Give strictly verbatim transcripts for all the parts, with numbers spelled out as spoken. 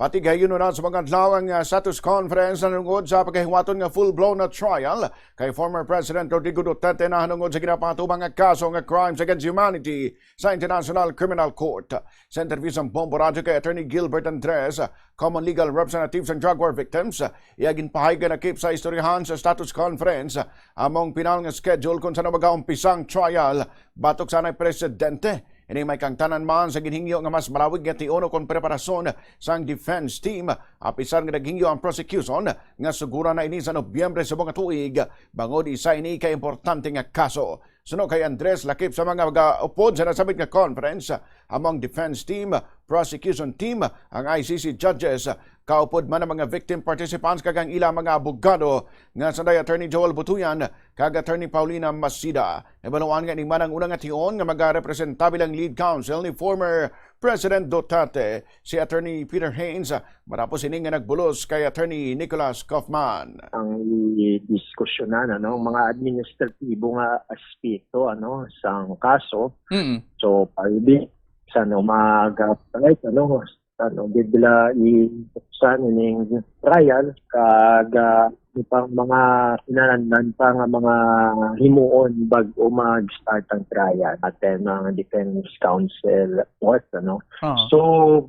Patigayunon na sa mga adlaw ang, ah, status conference nahanungod sa pagkahiwaton nga full-blown na trial kay former President Rodrigo Duterte nahanungod sa ginapaatubang nga kaso nga crimes against humanity sa International Criminal Court. Sa interview sang Bombo Radyo kay Attorney Gilbert Andres, common legal representative sang drug war victims, iya ginpahayag nga nakip sa istoryahan sa status conference among pinal nga schedule kung saan magaumpisa ang trial batok sa anay presidente. Ini may kaangtanan man sa ginhingyo nga mas malawig nga tion o kon preparasyon sang defense team, apisar nga naghingyo ang prosecution nga suguran na ini sa Nobyembre subong nga tuig, bangod isa ini ka importante nga kaso. Suno kay Andres, lakip sa mga magaupod sa nasabit nga conference among defense team, prosecution team, ang I C C judges, kaupod man ang mga victim participants kag ang ila mga abogado nga sanday Attorney Joel Butuyan kag Attorney Paulina Masida. Nabaluan nga ini man ang una nga tion nga magarepresenta bilang lead counsel ni former President Duterte, si Attorney Peter Hanes, matapos ini nga nagbulos kay Attorney Nicholas Kaufman. Ang idiskusyonan, ano, mga administratibo nga aspeto, ano, sang kaso. Mm. So, palbi sa, ano, mag-, ano, ano, gid nila ibuksan ining trial kag, ah, ano pang mga kinahanglan pa nga mga himuon bag-o mag-start ang trial. Aton ang defense counsel, what, ano. Ah. So,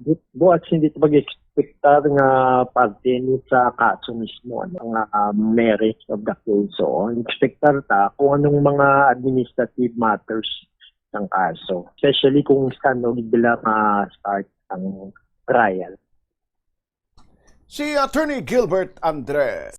bu-, buhat hindi ta mag-expectar nga parte ni sa kaso mismo, ano, nga, ah, merits of the case. So, ang expectar ta kung anong mga administrative matters sang kaso, especially kung saan o gid nila ma-start ang trial. Si Attorney Gilbert Andres.